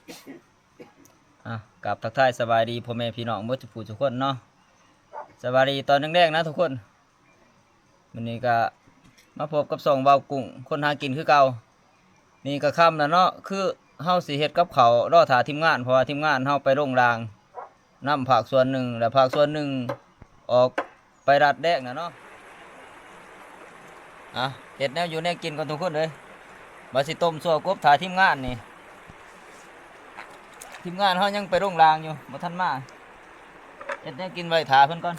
ອ່ະ ກາບທັກທາຍສະບາຍດີພໍ່ແມ່ພີ່ນ້ອງເບິດທຸກຜູ້ທຸກຄົນເນາະ. ສະບາຍດີຕອນແລງໆນະທຸກຄົນ. ມື້ນີ້ກະມາພົບກັບຊ່ອງບ່າວກຸ້ງຄົນຫາກິນຄືເກົ່າ. ນີ້ກະຄ່ຳແລ້ວເນາະ ຄືເຮົາຊິເຮັດກັບເຂົ້າ ລໍຖ້າທີມງານ ເພາະວ່າທີມງານເຮົາໄປລົງລາງນຳພາກສ່ວນໜຶ່ງ ແລະພາກສ່ວນໜຶ່ງອອກໄປລັດແດງນະເນາະ. ອ່ະ ເຮັດແນວຢູ່ແນວກິນກ່ອນທຸກຄົນເອີຍ. ວ່າຊິຕົ້ມຊົ່ວກົບຖ້າທີມງານນີ້ ທີມງານເຮົາຍັງໄປລົງລາງຢູ່ ບໍ່ທັນມາ. ເຮັດແນວກິນໄວ້ຖ້າເພິ່ນກ່ອນ.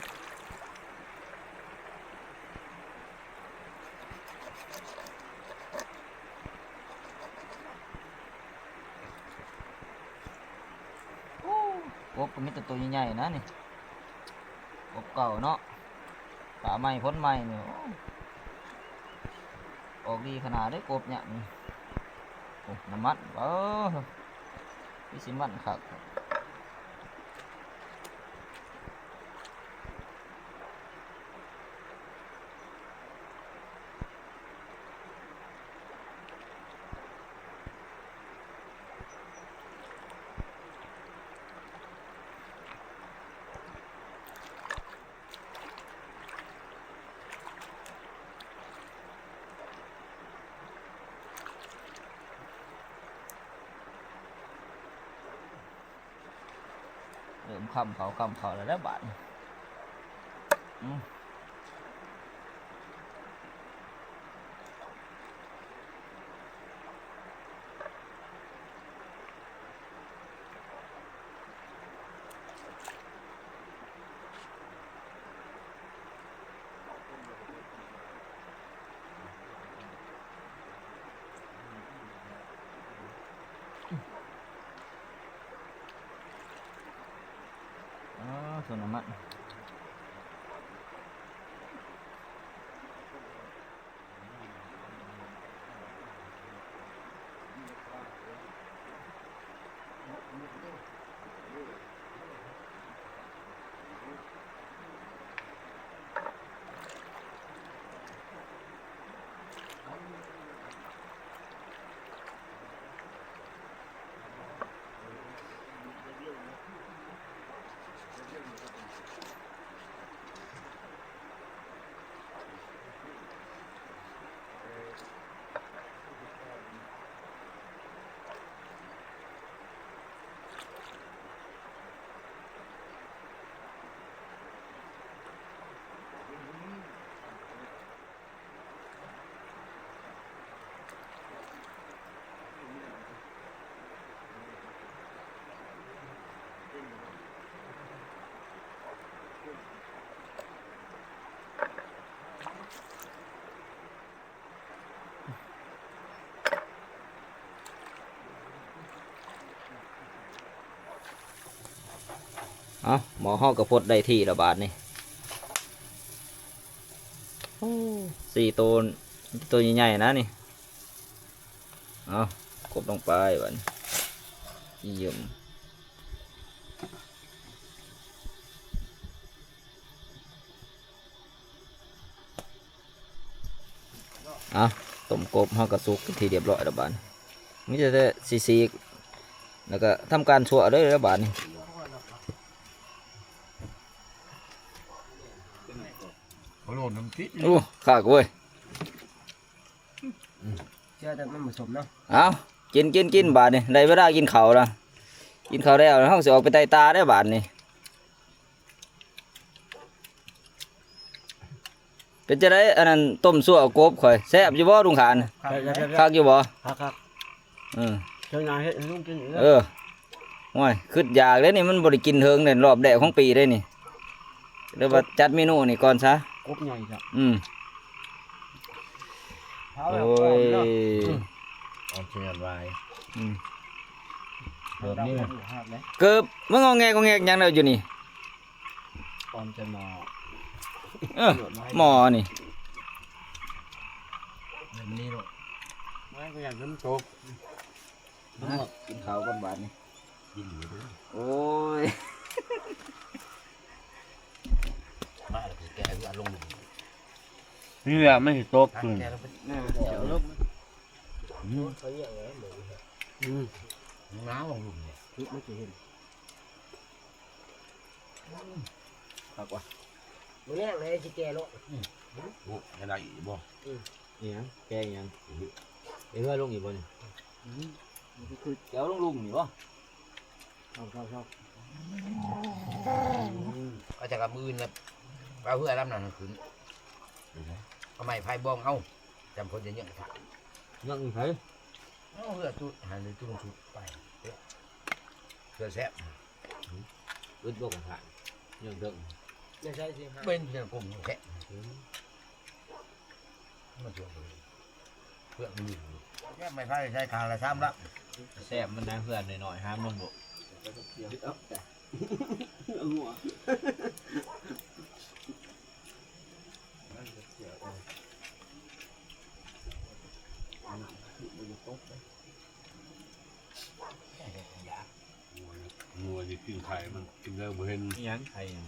ໂອ້ ກົບກໍມີແຕ່ໂຕໃຫຍ່ໆນະນີ້ ກົບເກົ່າເນາະ ປາໃໝ່ພົນໃໝ່ນີ້. ໂອ້ ອອກດີຂະໜາດເດ້ກົບຍາມນີ້. ໂອ້ ນ້ຳມັນ ເອີ ຄືຊິມັນຄັກ. ເລີ່ມຄ່ຳເຂົ້າ ຄ່ຳເຂົ້າແລ້ວແຫຼະບາດນີ້. ອືມ. ອໍ ໂຊນນ້ຳມັນ. ເອົ້າ ໝໍ້ເຮົາກໍຟົດໄດ້ທີ່ລະບາດນີ້. ໂອ້ ສີ່ໂຕ ໂຕໃຫຍ່ໆນະນີ້. ເອົາ ກົບລົງໄປບາດນີ້ ຢ້ຽມ. ເອົາ ຕົ້ມກົບເຮົາກໍສຸກເປັນທີ່ຮຽບຮ້ອຍແລ້ວບາດນີ້ ມີແຕ່ຊິສີກ ແລ້ວກໍທຳການຊົ່ວເລີຍລະບາດນີ້. ໂອ້ ຄັກເວີຍ. ເຊື່ອແຕ່ມັນບໍ່ສົມເນາະ. ເອົາ ກິນ ກິນ ກິນ ບາດນີ້ ໄດ້ເວລາກິນເຂົ້າລະ. ກິນເຂົ້າແລ້ວ ເຮົາຊິອອກໄປໄຕ່ຕາໄດ໋ບາດນີ້. ເປັນຈັ່ງໃດ ອັນນັ້ນ ຕົ້ມຊົ່ວກົບຂ້ອຍ ແຊບຢູ່ບໍ່ລຸງຂານ? ຄັກ ຄັກຢູ່ບໍ່? ຄັກໆ. ເອີ ເຈົ້ານາຍເຮັດໃຫ້ລຸງກິນອີກ. ເອີ ໂອ້ຍ ຄຶດຢາກເດ້ນີ້ ມັນບໍ່ໄດ້ກິນເຖິງເດ້ ຮອບແລກຂອງປີເດ້ນີ້ ເລີຍວ່າຈັດເມນູນີ້ກ່ອນຊະ. ກົບໃຫຍ່ຊະ. ອືມ. ໂອ້ຍ ອອມເຊຍວາຍ. ອືມ. ແບບນີ້ ເກີບ ມຶງງໍແງະງໍແງະຫຍັງແລ້ວຢູ່ນີ້? ອອມໃສ່ໝໍ້. ເອີ ໝໍ້ນີ້ ແບບນີ້ໂລດ. ມັນກໍຢາກໃຫ້ມັນຕົກ. ມາ ກິນເຂົ້າກ່ອນບາດນີ້. ໂອ້ຍ ມາແລ້ວຊິແກະເອົາລົງ. ນີ້ແຫຼະ ມັນຊິຕົກຂຶ້ນ. ແກະລົງໄປ. ອືມ. ອືມ. ໜາວລົງລຸມນີ້ ຄລິບມັນຊິເຫັນ ອືມ ຄັກວ່າ ມື້ແລງເລີຍຊິແກ່ໂລດ ອືມ ໂອ້ ໄດ້ອີກບໍ່ ອືມ ອີຫຍັງ ແກ່ອີຫຍັງ ອືມ ເອີ ເຮືອລົງອີກບໍ່ນີ້ ອືມ ຄືແກ່ລົງລຸ່ມນີ້ບໍ່ ເຊົາໆ ເຊົາ ອືມ ເອົາຈາກກັບມື້ອື່ນແລ້ວ ເອົາເຮືອລຳນັ້ນຂຶ້ນ ເອົາໄມ້ໄຜ່ບອງເອົາ ຈຳຄົນຈະເຍອະກະທະ ຍັງອີກໃຜ ເອົາເຮືອຈຸດ ຫັ້ນຈຸດ ຈຸດໄປ ເຮືອແຊບ ອືມ ອຶດບໍ່ກະທະ ຍັງເຖິງ ເປັນເຮືອກົມແຊບ ອືມ ມັນຊ່ວຍ ເພື່ອນມັນຢູ່ ແຊບໄມ້ໄຜ່ໃສ່ຄາລະສາມລະ ແຊບມັນນະ ເພື່ອນນ້ອຍໆ ຫາມັນບໍ່ ເອົາຫົວ งัວ งัວຊິກິນໄຂ່ມັນ ກິນແລ້ວບໍ່ເຫັນ ອີຫຍັງໄຂ່ຫຍັງ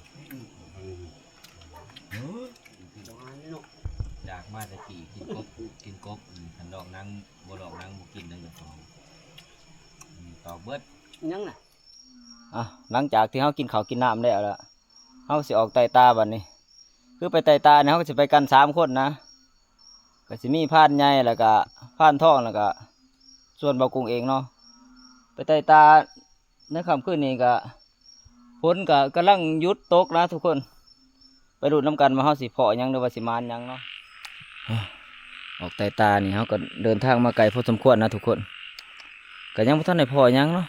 ອືມ ອືມ ຢາກມາແຕ່ກີ້ ກິນກົບ ກິນກົບ ອືມ ຄັນດອກໜັງ ບໍ່ດອກໜັງບໍ່ກິນເດີ ອືມ ຕອກເບິດ ຫຍັງນະ ອ່ະ ຫຼັງຈາກທີ່ເຮົາກິນເຂົ້າກິນນ້ຳແລ້ວລະ ເຮົາຊິອອກໄຕ່ຕາບັດນີ້ ຄືໄປໄຕ່ຕານີ້ ເຮົາກໍຊິໄປກັນສາມຄົນນະ ກໍຊິມີພານໃຫຍ່ ແລ້ວກະພານທອງ ແລ້ວກະສ່ວນບ່າວກຸ້ງເອງເນາະ ໄປໄຕ່ຕາ ໃນຄ່ຳຄືນນີ້ກະ ຝົນກະກຳລັງຢຸດຕົກນະທຸກຄົນ ໄປລຸ້ນນຳກັນວ່າເຮົາຊິພໍ້ຫຍັງ ຫຼືວ່າຊິໝານຫຍັງເນາະ ອອກໄຕ່ຕານີ້ເຮົາກໍເດີນທາງມາໄກພໍສົມຄວນນະທຸກຄົນ ກໍຍັງບໍ່ທັນໄດ້ພໍ້ຫຍັງເນາະ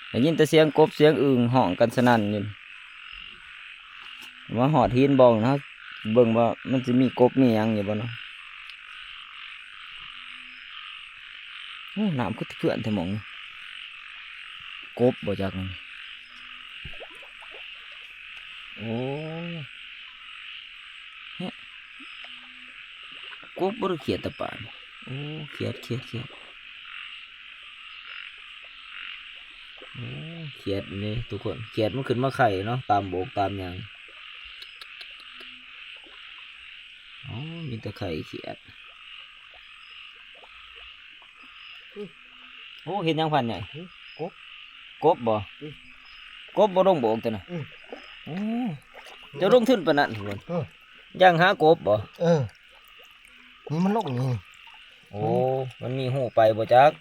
ໄດ້ຍິນແຕ່ສຽງກົບສຽງອຶ່ງຮ້ອງກັນສະໜັ່ນຢູ່ ມາຮອດຫີນບ່ອງນະ ເບິ່ງວ່າມັນຊິມີກົບມີຫຍັງຢູ່ບໍ່ເນາະ ໂອ້ ນ້ຳຄືເພື່ອນແທ້ໝ່ອງນີ້ ກົບບໍ່ຈັກນີ້ ໂອ້ ຫຶ ກົບບໍ່ ຫຼືຂຽດຕາປາດ ໂອ້ ຂຽດ ຂຽດ ຂຽດ ໂອ້ ຂຽດນີ້ທຸກຄົນ ຂຽດມັນຂຶ້ນມາໄຂ່ເນາະ ຕາມໂບກຕາມຫຍັງ ໂອ້ ມີແຕ່ໄຂ່ຂຽດ ໂອ້ ເຫັນຫຍັງພານໃຫຍ່ ກົບ ກົບບໍ່ ອືມ ກົບບໍ່ລົງໂບກຕົວນັ້ນ ອືມ ໂອ້ ເຈົ້າລົງທຶນປານນັ້ນ ເອີ ຍ່າງຫາກົບບໍ່ ເອີ ນີ້ມັນລົງນີ້ ໂອ້ ມັນມີຮູໄປບໍ່ຈັກ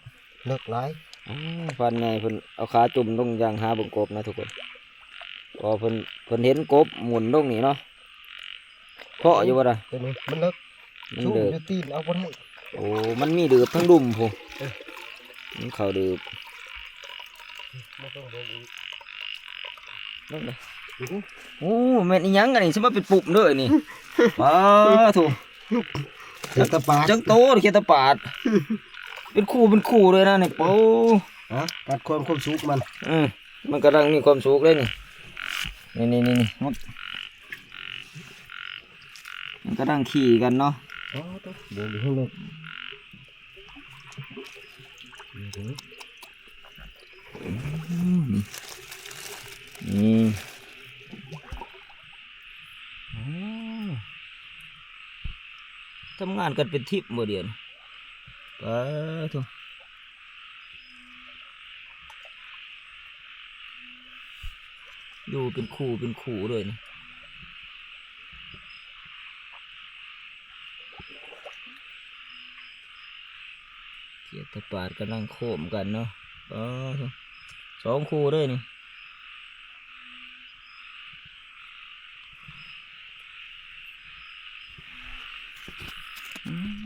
ເລິກຫຼາຍ ອືມ ພານໃຫຍ່ເພິ່ນເອົາຂາຈຸ່ມລົງຍ່າງຫາເບິ່ງກົບນະທຸກຄົນ ເພາະເພິ່ນ ເພິ່ນເຫັນກົບໝຸ່ນລົງນີ້ເນາະ ເພາະຢູ່ບໍ່ລະ ຕົວນີ້ມັນເລິກ ມັນເລິກ ສູງຢູ່ຕີນເອົາບໍ່ໄດ້ ໂອ້ ມັນມີເດີບທາງລຸ່ມພຸ້ນ ເອີ ມັນເຂົ້າເດີບ ມາເບິ່ງເບິ່ງອີກ ເບິ່ງເດີ ໂອ້ ແມ່ນອີຫຍັງອັນນີ້ ຊິມາເປັນປຸ່ມເດີນີ້ ປາໂທ້ ຂຽດຕາປາດ ຈັກໂຕຂຽດຕາປາດ ເປັນຄູ່ເປັນຄູ່ເລີຍນະນີ້ ໂອ້ ຮະ ກັດຄວາມ ຄວາມສຸກມັນ ເອີ ມັນກຳລັງມີຄວາມສຸກເດ້ນີ້ ນີ້ໆໆໆ ມັນກຳລັງຂີ່ກັນເນາະ ອໍ ໂຕ ເດີນຢູ່ເທິງລົດ ນີ້ ນີ້ ນີ້ ໂອ້ ທຳງານກັນເປັນທີມບໍ່ດຽວນີ້ ປາໂທ້ ຢູ່ເປັນຄູ່ເປັນຄູ່ເລີຍນີ້ ຂຽດຕາປາດກຳລັງໂຄມກັນເນາະ ປາໂທ້ ສອງຄູ່ເລີຍນີ້ ອືມ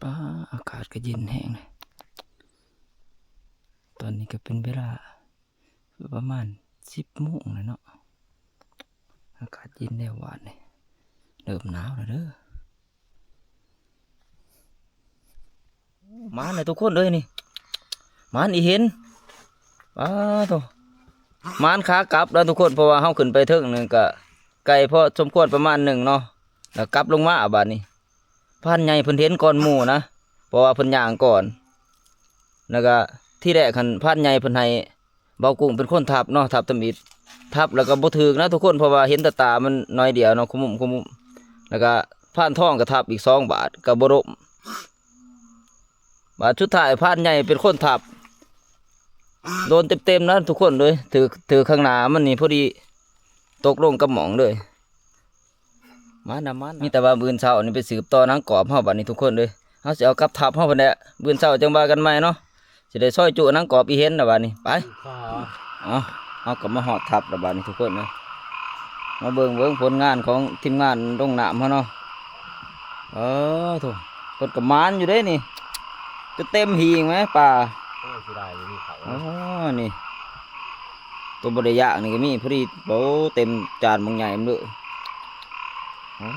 ປາ ອາກາດກໍເຢັນແຮງ ຕອນນີ້ກໍເປັນເວລາ ຄືປະມານສິບໂມງແລ້ວເນາະ ອາກາດເຢັນແລ້ວບາດນີ້ ເລີ່ມໜາວແລ້ວເດີ ມາແລ້ວທຸກຄົນເອີຍນີ້ ມານອີເຫັນ ປາໂທ້ ມານຂາກັບແລ້ວທຸກຄົນ ເພາະວ່າເຮົາຂຶ້ນໄປເທິງນີ້ກະໄກພໍສົມຄວນປະມານໜຶ່ງເນາະ ແລ້ວກັບລົງມາບາດນີ້ ພານໃຫຍ່ເພິ່ນເຫັນກ່ອນໝູ່ນະ ເພາະວ່າເພິ່ນຍ່າງກ່ອນ ແລ້ວກະທີແລກຫັ້ນພານໃຫຍ່ເພິ່ນໃຫ້ ບ່າວກຸ້ງເປັນຄົນທັບເນາະ ທັບທຳອິດ ທັບແລ້ວກໍບໍ່ຖືກນະທຸກຄົນ ເພາະວ່າເຫັນແຕ່ຕາມັນໜ້ອຍດຽວເນາະ ຂະມຸ້ມຂະມຸ້ມ ແລ້ວກໍພານທອງກໍທັບອີກສອງບາດກໍບໍ່ລົ້ມ ບາດສຸດທ້າຍພານໃຫຍ່ເປັນຄົນທັບ ໂດນເຕັມໆນະທຸກຄົນເລີຍ ຖືກ ຖືກຂ້າງໜ້າມັນນີ້ພໍດີຕົກລົງກັບໝ້ອງເລີຍ. ມານຳ ມານຳ ມີແຕ່ວ່າມື້ອື່ນເຊົ້ານີ້ໄປສືບຕໍ່ໜັງກອບເຮົາບາດນີ້ທຸກຄົນເອີຍ. ເຮົາຊິເອົາກັບທັບເຮົາພຸ້ນແຫຼະ ມື້ອື່ນເຊົ້າຈັ່ງວ່າກັນໃໝ່ເນາະ. ຊິໄດ້ຊອຍຈຸໜັງກອບອີເຫັນລະບາດນີ້. ໄປ ເອົາ ເຮົາກໍມາຮອດທັບລະບາດນີ້ທຸກຄົນເອີຍ. ມາເບິ່ງ ເບິ່ງຜົນງານຂອງທີມງານລົງນ້ຳເຮົາເນາະ. ເອີ ໂທ້ ເພິ່ນກໍໝານຢູ່ເດ້ນີ້ ຈະເຕັມຫີງແມປາ. ໂອ້ຍ ເສຍດາຍບໍ່ມີເຂົ້າ. ອໍ ນີ້ ໂຕບໍ່ໄດ້ຢາກນີ້ກໍມີພໍດີ. ໂອ້ ເຕັມຈານບັກໃຫຍ່ເລີຍ. ອໍ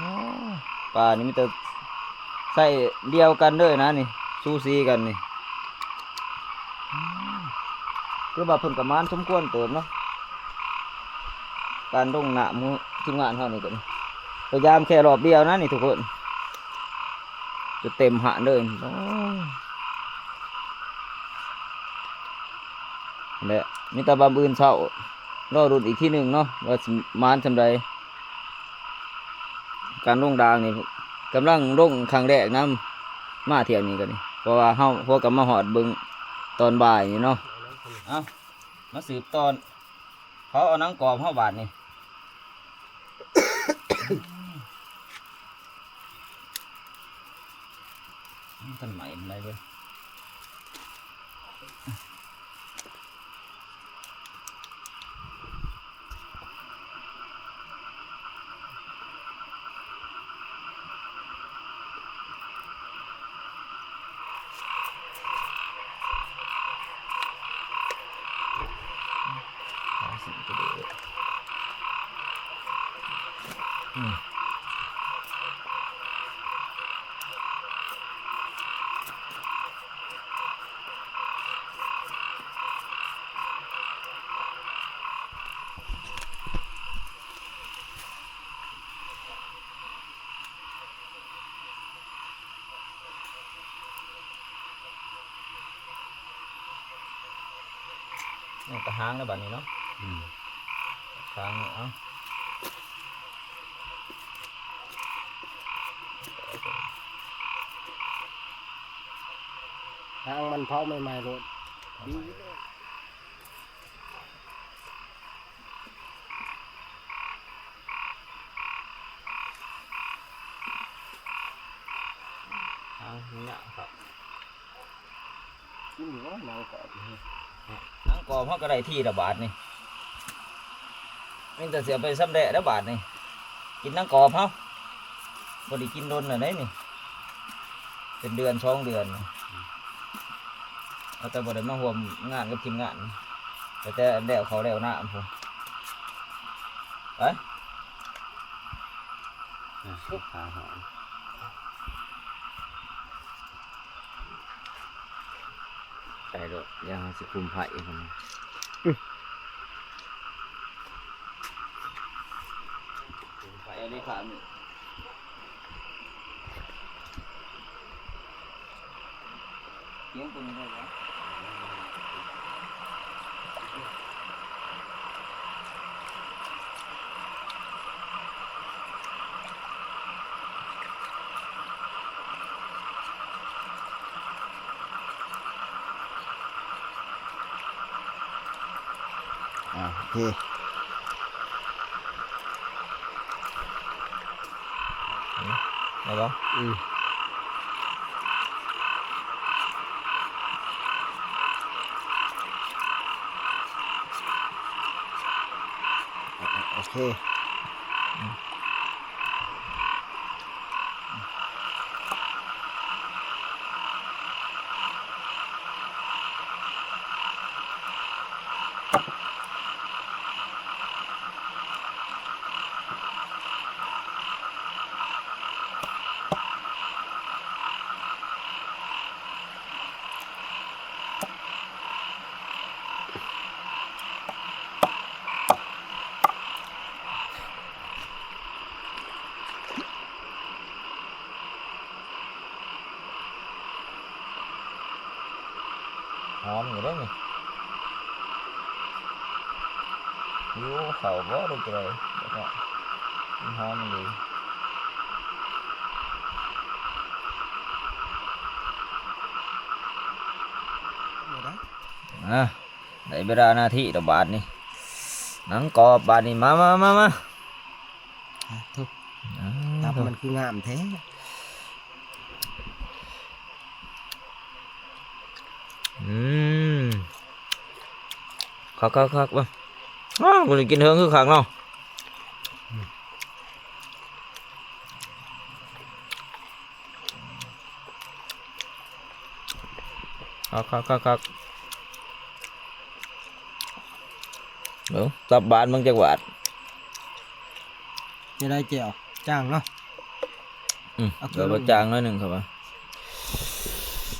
ປານີ້ມີແຕ່ໄຊດຽວກັນເດີນະນີ້ ສູສີກັນນີ້. ອືມ ຄືວ່າເພິ່ນກໍໝານສົມຄວນເຕີບເນາະ ການລົງນ້ຳ ທີມງານເຮົານີ້ກໍ ພະຍາຍາມແຄ່ຮອບດຽວນະນີ້ທຸກຄົນ ຈະເຕັມຫານເລີຍ. ໂອ້ ແຫຼະ ມີແຕ່ວ່າມື້ອື່ນເຊົ້າ ລໍລຸ້ນອີກທີໜຶ່ງເນາະ ວ່າຊິໝານສ່ຳໃດ. ການລົງດາງນີ້ກຳລັງລົງຄັ້ງແລກນຳ ມາທ່ຽວນີ້ກໍນີ້ ເພາະວ່າເຮົາ ພວກກໍມາຮອດເບິ່ງຕອນບ່າຍນີ້ເນາະ. ເອົາ ມາສືບຕໍ່ ເຂົາເອົາໜັງກອບເຮົາບາດນີ້. ມັນທັນໃໝ່ປານໃດເວີຍ. ນີ້ກະຫາງແລ້ວບາດນີ້ເນາະ. ອືມ ຫາງ ເອົາ ຫາງມັນເຜົາໃໝ່ໆໂລດ ດີ. ຫາງມັນຍາວຄັກ ກິນຢູ່ບໍ່ ໜັງກອບນີ້? ໜັງກອບເຮົາກໍໄດ້ທີ່ລະບາດນີ້ ມີແຕ່ຊິເອົາໄປຊຳແຫຼະແລ້ວບາດນີ້ ກິນໜັງກອບເຮົາ ບໍ່ໄດ້ກິນດົນແລ້ວເດ້ນີ້ ເປັນເດືອນສອງເດືອນ ເອົາແຕ່ບໍ່ໄດ້ມາຮ່ວມງານກັບທີມງານ ແຕ່ ແຕ່ແລ້ວເຂົ້າແລ້ວນ້ຳພຸ້ນ ໄປ ອ່ະ ຂາຫອຍ ໄປໂລດ ຢ່າເຮົາຊິຄຸມໄຟພຸ້ນ ອື ຄຸມໄຟເອົາເດ້ຂ້າມື້. ອ່າ ໂອເຄ ໄດ້ບໍ່? ອືມ ໂອເຄ ອືມ. ຫອມຢູ່ເດ້ນີ້ ຫິວເຂົ້າບໍ່ ຫຼືຈັ່ງໃດ ແບບວ່າມັນຫອມອີ່ຫຼີ. ອ່າ ໄດ້ເວລາໜ້າທີ່ແລ້ວບາດນີ້ ໜັງກອບບາດນີ້ ມາ ມາ ມາ ມາ ອ່າ ໂທ້ ອ່າ ຕັບມັນຄືງາມແທ້. ອືມ ຄັກໆໆ ເບິ່ງ ອ້າວ ບໍ່ໄດ້ກິນເຖິງຄືຄັກເນາະ. ຄັກໆໆໆ ເບິ່ງ ຕັບບາດເບິ່ງຈັກບາດ. ຈະໄດ້ແຈ່ວ ຈາງເນາະ. ອືມ ເອົາເກືອລົງ ກໍບໍ່ຈາງໜ້ອຍໜຶ່ງ ເຂົາວ່າ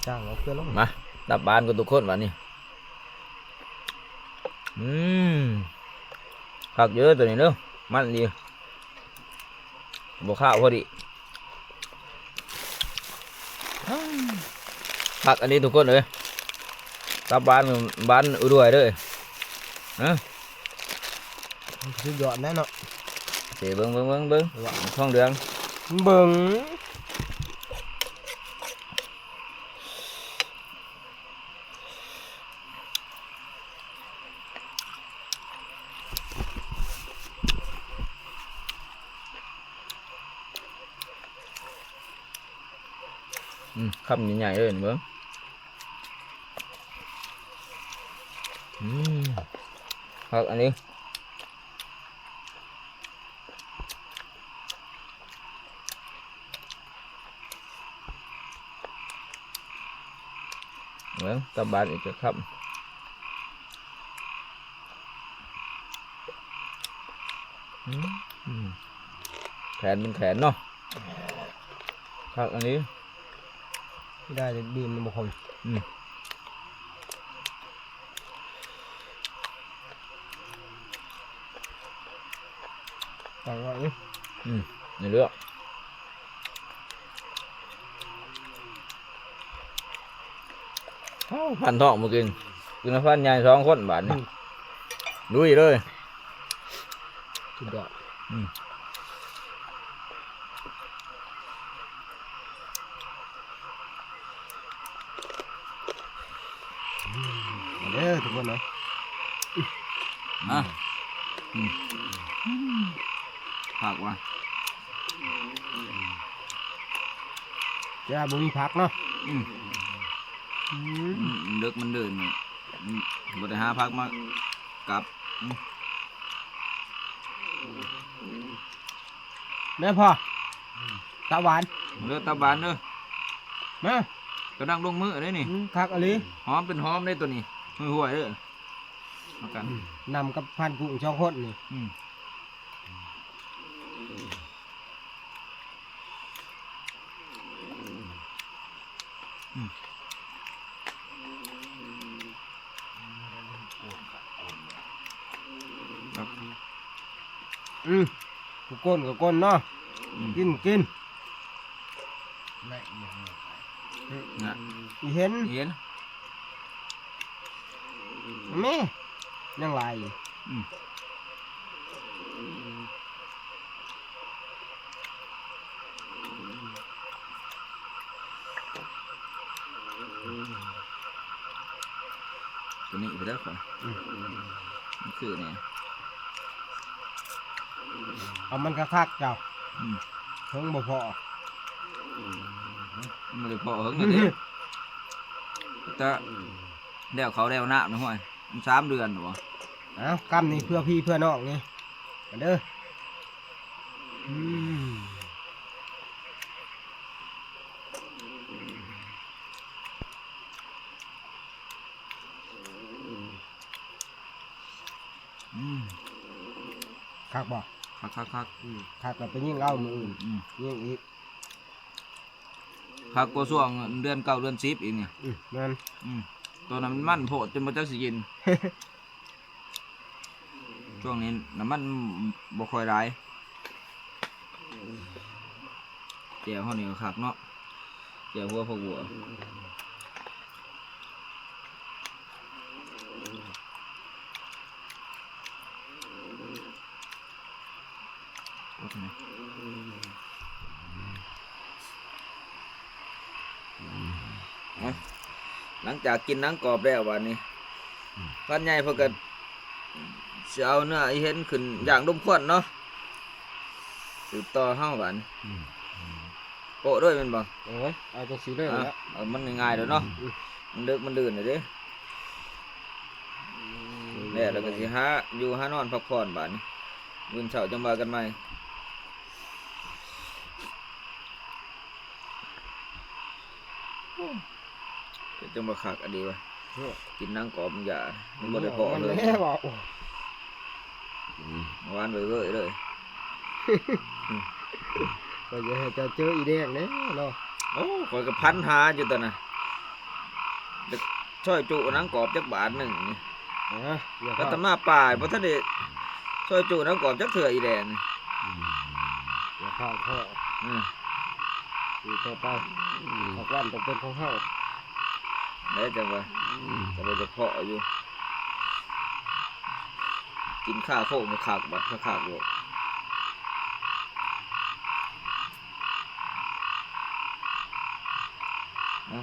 ຈາງ ເອົາເກືອລົງ. ມາ ຕັບບາດກັນທຸກຄົນບາດນີ້. ອືມ ຄັກຢູ່ເດີ ໂຕນີ້ເດີ ມັນດີ ບໍ່ຄາວພໍດີ ຄັກອັນນີ້ທຸກຄົນເອີຍ. ຕັບບາດ ບາດອຸດວຍເດີ ຮະ ສຸດຍອດແນ່ເນາະ. ເສ ເບິ່ງ ເບິ່ງ ເບິ່ງ ເບິ່ງ ທອງເຫຼືອງ ເບິ່ງ. ອືມ ຄຳໃຫຍ່ໆເລີຍ ເບິ່ງ ອືມ ຄັກອັນນີ້. ເບິ່ງ ຕັບບາດອີກຈັກຄຳ. ອືມ ແຂນເປັນແຂນເນາະ ຄັກອັນນີ້. ໄດ້ແຕ່ບີມມັນບໍ່ຄົນ. ອືມ ຕັງວ່າ ອືມ ນີ້ເລືອກ ເອົ້າ ພັນທອງບໍ່ກິນ ກິນກັບພັນໃຫຍ່ສອງຄົນບາດນີ້. ອືມ ລຸຍເລີຍ ສຸດຍອດ. ອືມ ມາເດີທຸກຄົນເອີຍ ມາ ອືມ ຄັກວ່າ ແຕ່ວ່າບໍ່ມີຜັກເນາະ. ອືມ ອືມ ອືມ ເດິກມັນເດີນ ອືມ ບໍ່ໄດ້ຫາຜັກມາກັບ ອືມ ແມ່ນພໍ່ ຕັບຫວານ ເດີ ຕັບຫວານເດີ ມາ ກຳລັງລົງມືເດ້ນີ້. ອືມ ຄັກອີ່ຫຼີ ຫອມເປັນຫອມເດ້ໂຕນີ້ ຫ້ວຍໆເດີ ເອົາກັນ ອືມ ນຳກັບພັນກຸ້ງສອງຄົນນີ້. ອືມ ອືມ ອືມ ຜູ້ກົ້ນກໍກົ້ນເນາະ ອືມ ກິນ ກິນ ນະ ອີເຫັນ ອີເຫັນ ແມ່ ຍັງຫຼາຍຢູ່. ອືມ ຕົວນີ້ໄປແລ້ວຂ້ອຍ ອືມ ມັນຄືແນ່ ເອົາມັນຄັກໆເຈົ້າ ອືມ ເຖິງບໍ່ພໍ ມັນບໍ່ໄດ້ພໍເຖິງແລ້ວເດ້ ແຕ່ແລ້ວເຂົ້າແລ້ວນ້ຳນະ ຫ້ວຍ ມັນສາມເດືອນແລ້ວບໍ່? ເອົາ ກຳນີ້ເພື່ອພີ່ເພື່ອນ້ອງນີ້ ມາເດີ ອືມ ອືມ ຄັກບໍ່? ຄັກໆໆ ອືມ ຄັກແລ້ວໄປຍິງເອົາມື້ອື່ນ ອືມ ຍິງອີກ ຄັກກວ່າຊ່ວງເດືອນເກົ້າເດືອນສິບອີກນີ້ ອືມ ແມ່ນ ອືມ ຕອນນັ້ນມັນມັນໂພດຈົນບໍ່ຈັກຊິກິນ ຊ່ວງນີ້ນ້ຳມັນບໍ່ຄ່ອຍຫຼາຍ ແຈ່ວເຮົານີ້ກໍຄັກເນາະ ແຈ່ວຫົວຜັກບົ່ວ ຫຼັງຈາກກິນໜັງກອບແລ້ວ ບາດນີ້ ພັນໃຫຍ່ເພິ່ນກໍຊິເອົາເນື້ອອີເຫັນຂຶ້ນຢ່າງດົມຄວັນເນາະ ສືບຕໍ່ເຮົາບາດນີ້. ອືມ ໂປະເລີຍແມ່ນບໍ່? ໂອ້ຍ ເອົາຈັ່ງຊີ້ເລີຍແຫຼະ ເອົາມັນງ່າຍໆໂລດເນາະ. ອືມ ມັນເດິກມັນດື່ນແລ້ວເດ້. ອືມ ແລ້ວກໍຊິຫາຢູ່ຫານອນພັກຜ່ອນບາດນີ້ ມື້ເຊົ້າຈັ່ງວ່າກັນໃໝ່. ໂອ້ ເປັນຈັ່ງວ່າຄັກອີ່ຫຼີວະ ເນາະ ກິນໜັງກອບຢາ ມັນບໍ່ໄດ້ພໍ້ເລີຍ ແລ້ວວ່າ ໂອ້ ອືມ ຫວານເວີຍໆເລີຍ. ອືມ ຂ້ອຍຢາກໃຫ້ເຈົ້າເຈີອີແດງແດ່ເນາະ. ໂອ້ ຂ້ອຍກໍພັນຫາຢູ່ຕອນນັ້ນ ຈະຊອຍຈຸໜັງກອບຈັກບາດໜຶ່ງນີ້. ອາ ອາດຕະມາປ່າບໍ່ທັນໄດ້ຊອຍຈຸໜັງກອບຈັກເທື່ອອີແດງນີ້. ອືມ ຢ່າພາເພາະ ອືມ ຢູ່ຕໍ່ໄປ ອືມ ພັກຜ່ອນຕ້ອງເປັນຂອງເຮົາ ແລ້ວຈັ່ງວ່າ ອືມ ກໍບໍ່ຈະເພາະຢູ່ ກິນຄາໂຄງກໍຄັກ ບັດຄັກໆໂລດ. ເອົາ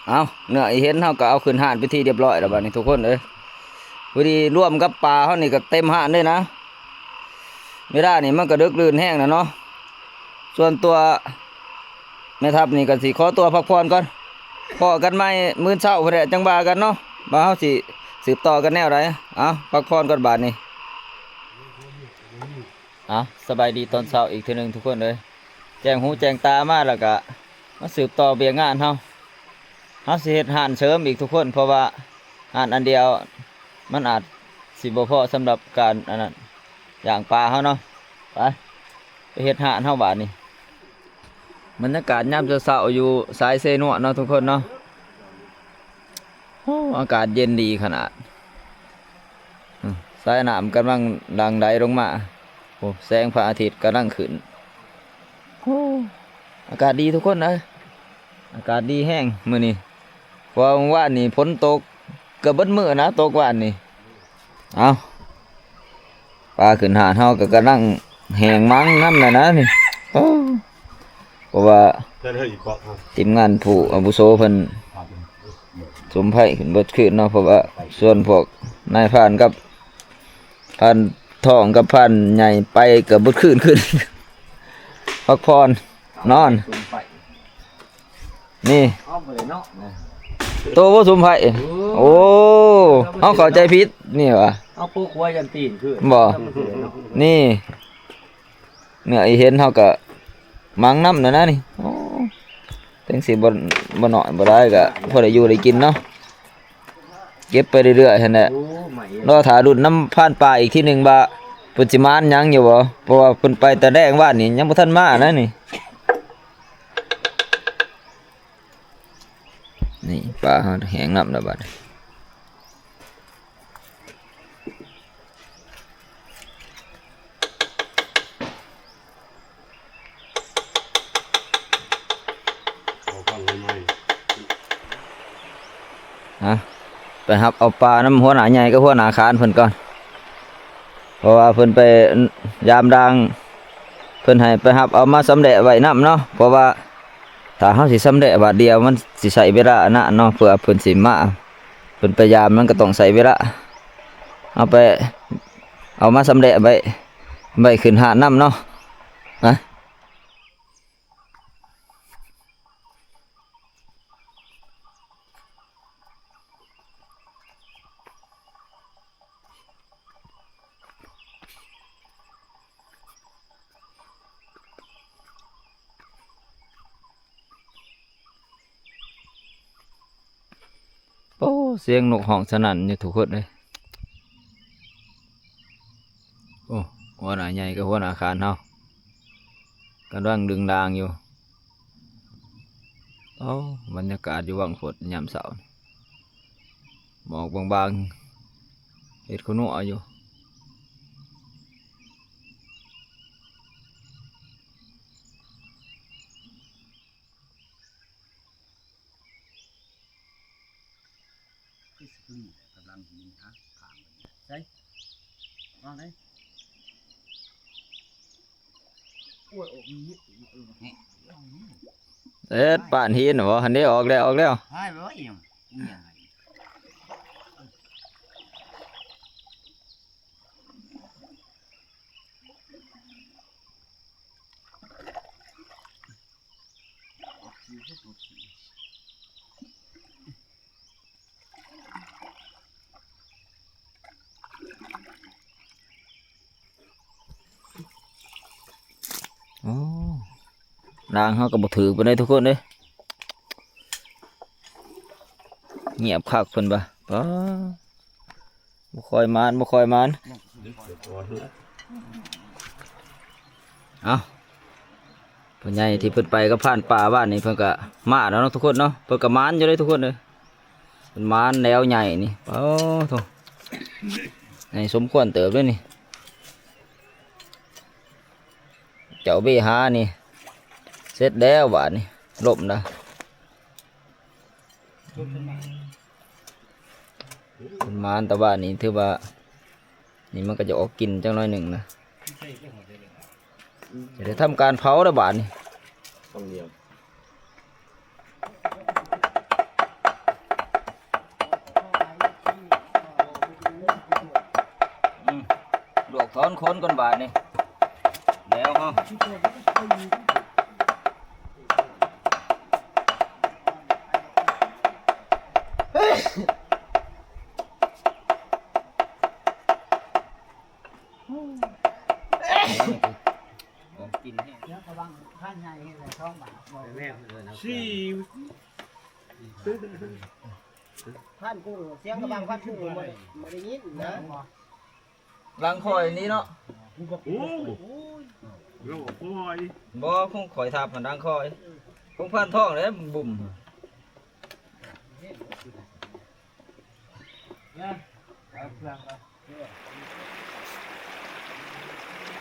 ເອົາ ເນື້ອອີເຫັນເຮົາກໍເອົາຂຶ້ນຮ້ານເປັນທີ່ຮຽບຮ້ອຍແລ້ວບາດນີ້ທຸກຄົນເອີຍ. ພໍດີລວມກັບປາເຮົານີ້ກໍເຕັມຮ້ານເລີຍນະ. ເວລານີ້ມັນກໍເດິກດື່ນແຮງແລ້ວເນາະ. ສ່ວນຕົວແມ່ທັບນີ້ກໍຊິຂໍຕົວພັກຜ່ອນກ່ອນ ພໍ້ກັນໃໝ່ມື້ເຊົ້າພຸ້ນແຫຼະ ຈັ່ງວ່າກັນເນາະ ວ່າເຮົາຊິສືບຕໍ່ກັນແນວໃດ. ເອົາ ພັກຜ່ອນກ່ອນບາດນີ້. ເອົາ ສະບາຍດີຕອນເຊົ້າອີກເທື່ອໜຶ່ງທຸກຄົນເອີຍ ແຈ້ງຫູແຈ້ງຕາມາ ແລ້ວກະມາສືບຕໍ່ວຽກງານເຮົາ. ເຮົາຊິເຮັດຮ້ານເສີມອີກທຸກຄົນ ເພາະວ່າຮ້ານອັນດຽວມັນອາດຊິບໍ່ພໍສຳລັບການອັນນັ້ນ ຍ່າງປາເຮົາເນາະ. ໄປ ໄປເຮັດຮ້ານເຮົາບາດນີ້. ບັນຍາກາດຍາມເຊົ້າໆຢູ່ສາຍເຊນວນເນາະທຸກຄົນເນາະ. ໂອ້ ອາກາດເຢັນດີຂະໜາດ. ອືມ ສາຍນ້ຳກຳລັງຫຼັ່ງໄຫຼລົງມາ. ໂອ້ ແສງພະອາທິດກຳລັງຂຶ້ນ. ໂອ້ ອາກາດດີທຸກຄົນເອີຍ ອາກາດດີແຮງມື້ນີ້ ເພາະວ່າມື້ວານນີ້ຝົນຕົກເກືອບເບິດມື້ນະ ຕົກວານນີ້. ເອົາ ປາຂຶ້ນຫາດເຮົາກໍກຳລັງແຫ້ງມັງນຳແຫຼະນະນີ້. ໂອ້ ເພາະວ່າທີມງານຜູ້ອາວຸໂສເພິ່ນສຸມໄຟຂຶ້ນເບິດຄືນເນາະ ເພາະວ່າສ່ວນພວກນາຍພານກັບພານທອງກັບພານໃຫຍ່ໄປກໍເບິດຄືນ ຄືນ ພັກຜ່ອນນອນ. ນີ້ ເອົາບໍ່ໄດ້ເນາະ ໂຕບໍ່ສຸມໄຟ. ໂອ້ ໂອ້ ເຮົາເຂົ້າໃຈຜິດນີ້ຫວາ ເອົາໂປກຫົວຢັນຕີນຄືນ ບໍ່ ນີ້ ເນື້ອອີເຫັນເຮົາກະມັງນຳແລ້ວນະນີ້. ໂອ້ ເຖິງຊິບໍ່ ບໍ່ນ້ອຍບໍ່ຫຼາຍກະພໍໄດ້ຢູ່ໄດ້ກິນເນາະ ເກັບໄປເລື້ອຍໆຫັ້ນແຫຼະ. ໂອ້ ມາອີກ ລໍຖ້າລຸ້ນນຳພານປ່າອີກທີໜຶ່ງວ່າເພິ່ນຊິມານຫຍັງຢູ່ບໍ່ ເພາະວ່າເພິ່ນໄປແຕ່ແລງວານນີ້ ຍັງບໍ່ທັນມານະນີ້. ນີ້ ປາເຮົາແຫ້ງນ້ຳແລ້ວບັດນີ້. ເອົາຟັງໃໝ່ ຮະ ໄປຮັບເອົາປານຳຫົວໜ້າໃຫຍ່ກັບຫົວໜ້າຄານເພິ່ນກ່ອນ ເພາະວ່າເພິ່ນໄປຢາມດ່າງ ເພິ່ນໃຫ້ໄປຮັບເອົາມາຊຳແຫຼະໄວ້ນຳເນາະ ເພາະວ່າ ຖ້າເຮົາຊິຊຳແຫຼະບາດດຽວ ມັນຊິໃຊ້ເວລານານເນາະ ເພື່ອເພິ່ນຊິມາ ເພິ່ນໄປຢາມ ມັນກໍຕ້ອງໃຊ້ເວລາ. ເອົາໄປ ເອົາມາຊຳແຫຼະໄວ້ ໄວ້ຂຶ້ນຮ້ານນຳເນາະ ນະ. ໂອ້ ສຽງນົກຮ້ອງສະໜັ່ນຢູ່ທຸກຄົນເອີຍ. ໂອ້ ຫົວໜ້າໃຫຍ່ກັບຫົວໜ້າຄານເຮົາກຳລັງດຶງດາງຢູ່. ໂອ້ ບັນຍາກາດຢູ່ວັງໂພດຍາມເຊົ້າ ໝອກບາງໆ ເຮັດຂະໜວຢູ່. ຄືຊິເພິ່ງກຳລັງມີຫາທາງ ໃສ່ ວາງໄດ້. ໂອ້ຍ ອອກມີເຫັດອີກເນາະ ເອີ ແຮະ ວາງນີ້ ເອີດ ປ້ານຫີນບໍ່? ຫັ້ນເດ້ ອອກແລ້ວ ອອກແລ້ວ. ໂອ້ ລາງເຮົາກໍບໍ່ຖືກປານໃດທຸກຄົນເດ້. ງຽບຄັກເພິ່ນວ່າ. ປ້າ ບໍ່ຄ່ອຍມານ ບໍ່ຄ່ອຍມານ. ເອົ້າ ພໍ່ໃຫຍ່ທີ່ເພິ່ນໄປກັບຜ່ານປ່າບ້ານນີ້ ເພິ່ນກະມາແລ້ວເນາະທຸກຄົນເນາະ. ເພິ່ນກະມານຢູ່ເດ້ທຸກຄົນເອີຍ. ເພິ່ນມານແລ້ວໃຫຍ່ນີ້. ໂອ້ໂທ້ ໃຫຍ່ສົມຄວນເຕີບເດ້ນີ້. ເຈົ້າເບຫານີ້ ເສັດແລ້ວບາດນີ້ ລົ້ມນະ. ເພິ່ນມານຕະບາດນີ້ ຖືວ່າ ນີ້ມັນກໍຈະອອກກິ່ນຈັກໜ້ອຍໜຶ່ງນະ. ຈະໄດ້ທຳການເຜົາແລ້ວບາດນີ້. ອືມ ລວກຖອນຂົນກ່ອນບາດນີ້ ແລ້ວເຮົາ ກິນແຮງ ເສຍງກະບັງພານໃຫຍ່ເຫັນແລ້ວທ້ອງບາດບໍ່? ສີ່ ພານກຸ້ງ ເສຍງກະບັງພານກຸ້ງບໍ່ໄດ້ ບໍ່ໄດ້ຍິນນະ. ຫຼັງຂ້ອຍນີ້ເນາະ. ໂອ້ ໂອ້ຍ ບໍ່ ຂອງຂ້ອຍທັບຫັ້ນຫຼັງຂ້ອຍ ຂອງພານທອງແຫຼະບຸ້ມ.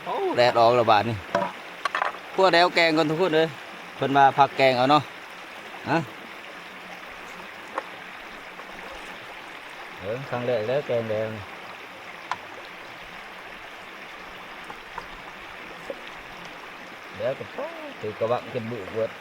ໂອ້ ແດດອອກແລ້ວບາດນີ້. ຄົວແດວແກງກ່ອນທຸກຄົນເອີຍ. ເພິ່ນວ່າພັກແກງເອົາເນາະ. ຮະ ເອີ ຄັ້ງແລກເດີແກງແດວນີ້. ແລ້ວກໍ ໂອ້ ຖືກກະບັງເປັນບຶກເບິດ.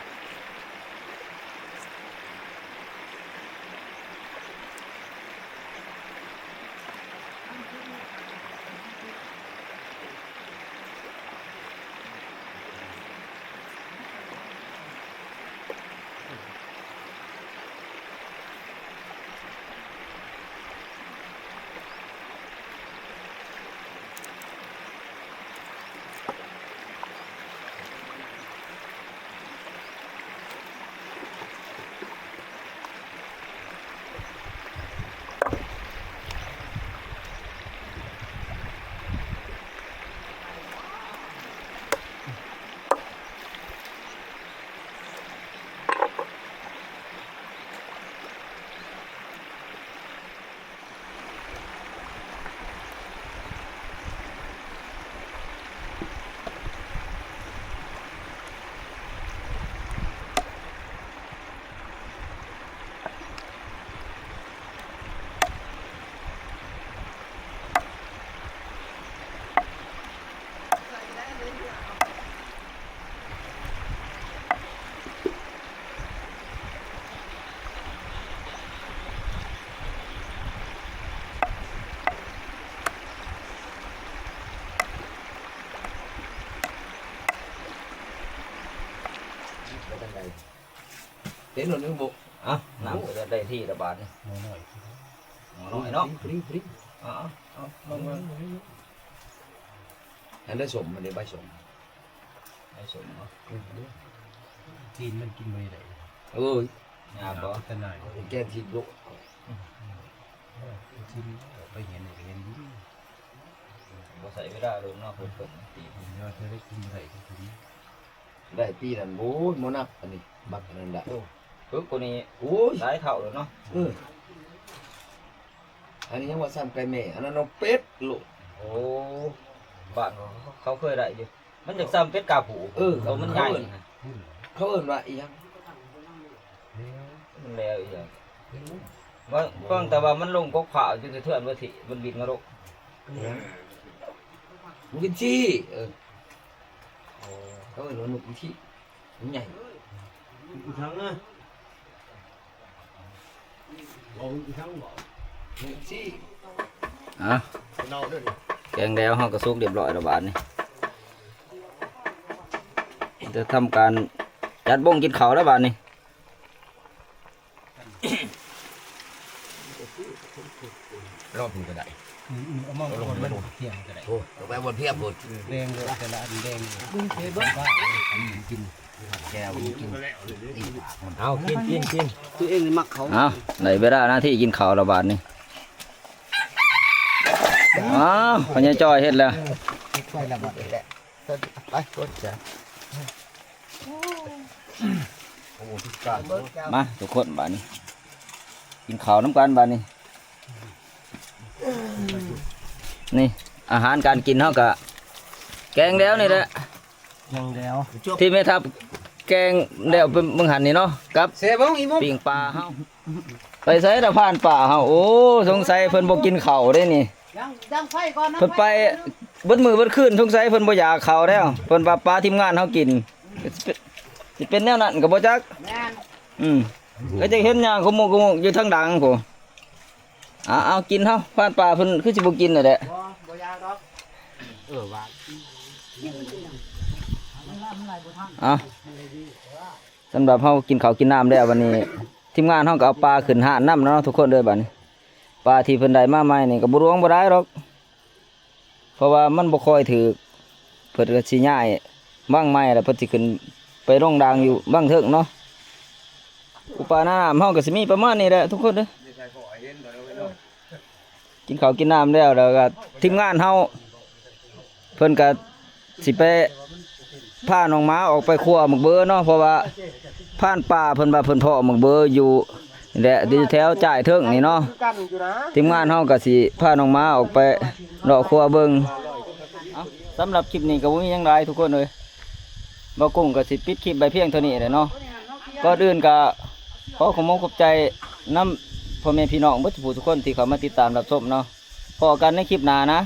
ເຫັນໜ້ອຍໜຶ່ງບໍ່? ເອົ້າ ນ້ຳກໍໄດ້ທີ່ລະບາດນີ້. ໝໍ້ນ້ອຍ ໝໍ້ນ້ອຍເນາະ. ຟຣີ ຟຣີ ເອົາ ເອົາ ເອົາ ລົງມາ. ອັນໃດສົ້ມ ອັນໃດໃບສົ້ມ ໃບສົ້ມເນາະ. ເອີ ຈີນມັນກິນບໍ່ໄດ້. ໂອ້ຍ ຍາກບໍ່? ຕະໜ່າຍ ແກງທີ່ໂລະ ກິນໄປເຫັນ ເຫັນຢູ່. ບໍ່ໃຊ້ເວລາດົນເນາະ ເພິ່ນ ເພິ່ນຕີ. ເນາະ ເຮັດໄດ້ກິນບໍ່ໄດ້ ກິນ ໄດ້ປີນັ້ນ ໂອ້ຍ ບໍ່ນັບອັນນີ້ ບັກອັນນັ້ນລະ. ໂອ້ ເພິ່ນກວ່ານີ້ ໂອ້ຍ ຫຼາຍເທົ່າແລ້ວເນາະ. ເອີ ອັນນີ້ຍັງວ່າຊ້ຳໄກ່ແມ່ ອັນນັ້ນເອົາເປັດໂລດ. ໂອ້ ບ້ານເຂົາ ເຂົາເຄີຍໄດ້ຢູ່ ມັນຈະຊ້ຳເປັດກາຜູ້. ເອີ ໂຕມັນໃຫຍ່ ເຂົາເອີ້ນວ່າອີ່ຫຍັງ? ມັນແລ້ວອີ່ຫຍັງ? ວ່າ ຟັງແຕ່ວ່າມັນລົງກົກພ້າວຢູ່ເທື່ອນວ່າທີ່ ມັນບິນມາລົງ. ເອີ ມັນກິນຂີ້. ເອີ ໂອ້ ເຂົາເອີ້ນວ່ານົກກິນຂີ້ ມັນໃຫຍ່. ອ່ະ ແກງແລ້ວເຮົາກໍສຸກຮຽບຮ້ອຍແລ້ວບາດນີ້ ຈະທຳການຈັດວົງກິນເຂົ້າແລ້ວບາດນີ້. ລອບມັນກໍໄດ້ ອືມ ເອົາມາ ລອບມັນ ມັນ ມັນ ພຽງກໍໄດ້ ໂອ້ ເອົາໄປບ່ອນພຽງພຸ້ນ ແບ່ງໂລດ ແຕ່ລະອັນແບ່ງ ເບິ່ງເສເບິ່ງ ກິນ ແຈ່ວກິນ ເອົາ ກິນ ກິນ ກິນ ຕົວເອງນີ້ມັກເຂົ້າ ເອົາ ໄດ້ເວລາໜ້າທີ່ກິນເຂົ້າແລ້ວບາດນີ້ ອ້າວ ພໍ່ໃຫຍ່ຈ້ອຍເຮັດແລ້ວ ເຮັດໄປແລ້ວບາດນີ້ແຫຼະ ໄປກົດຈ້ະ ມາທຸກຄົນບາດນີ້ ກິນເຂົ້ານຳກັນບາດນີ້ ນີ້ ອາຫານການກິນເຮົາກະແກງແລ້ວນີ້ແຫຼະ ແກງແລ້ວ ທີ່ແມ່ທັບແກງແລ້ວເມື່ອຫັ້ນນີ້ເນາະ ກັບ ເສເບິ່ງອີ່ມຸກ ປີ້ງປາເຮົາ ໄປໃສລະພານປ່າເຮົາ ໂອ້ ສົງໄສເພິ່ນບໍ່ກິນເຂົ້າເດ້ນີ້ ຍັງ ຍັງໄຟກ່ອນນະ ເພິ່ນໄປເບິດມື້ເບິດຄືນ ສົງໄສເພິ່ນບໍ່ຢາກເຂົ້າແລ້ວ ເພິ່ນວ່າປາທີມງານເຮົາກິນ ຊິເປັນແນວນັ້ນກໍບໍ່ຈັກ ແມ່ນ ອືມ ກໍຈະເຫັນຍ່າງຂະມຸກຂະມຸກຢູ່ທາງຫຼັງພຸ້ນ ເອົາ ເອົາ ກິນເຮົາ ພານປ່າເພິ່ນຄືຊິບໍ່ກິນແຫຼະ ບໍ່ ບໍ່ຢາກດອກ ເອີ ວ່າ ເອົາ ສຳລັບເຮົາກິນເຂົ້າກິນນ້ຳແລ້ວ ບັດນີ້ທີມງານເຮົາກໍເອົາປາຂຶ້ນຮ້ານນຳເນາະທຸກຄົນເດີ ບັດນີ້ປາທີ່ເພິ່ນໄດ້ມາໃໝ່ນີ້ກໍບໍ່ຫຼວງບໍ່ຫຼາຍດອກ ເພາະວ່າມັນບໍ່ຄ່ອຍຖືກ ເພິ່ນກໍຊິຍ້າຍວັງໃໝ່ ແລ້ວເພິ່ນຊິຂຶ້ນໄປລົງດາງຢູ່ວັງເທິງເນາະ ປູປາໜ້ານ້ຳເຮົາກໍຊິມີປະມານນີ້ແຫຼະທຸກຄົນເດີ ກິນເຂົ້າກິນນ້ຳແລ້ວ ແລ້ວກໍທີມງານເຮົາ ເພິ່ນກໍຊິໄປພານ້ອງໝາອອກໄປຄົວໝາກເບີເນາະ ເພາະວ່າພານປ່າເພິ່ນວ່າເພິ່ນເພາະໝາກເບີຢູ່ນີ້ແຫຼະ ຢູ່ແຖວຈ້າຍເທິງນີ້ເນາະ ທີມງານເຮົາກໍຊິພານ້ອງໝາອອກໄປເລາະຄົວເບິ່ງ ເອົາ ສຳລັບຄລິບນີ້ກໍບໍ່ມີຫຍັງຫຼາຍທຸກຄົນເອີຍ ບ່າວກຸ້ງກໍຊິປິດຄລິບໄວ້ພຽງເທົ່ານີ້ແຫຼະເນາະ ກ່ອນອື່ນກໍຂໍຂອບອົກຂອບໃຈນຳພໍ່ແມ່ພີ່ນ້ອງເບິດທຸກຜູ້ທຸກຄົນທີ່ເຂົ້າມາຕິດຕາມຮັບຊົມເນາະ ພໍ້ກັນໃນຄລິບໜ້ານະ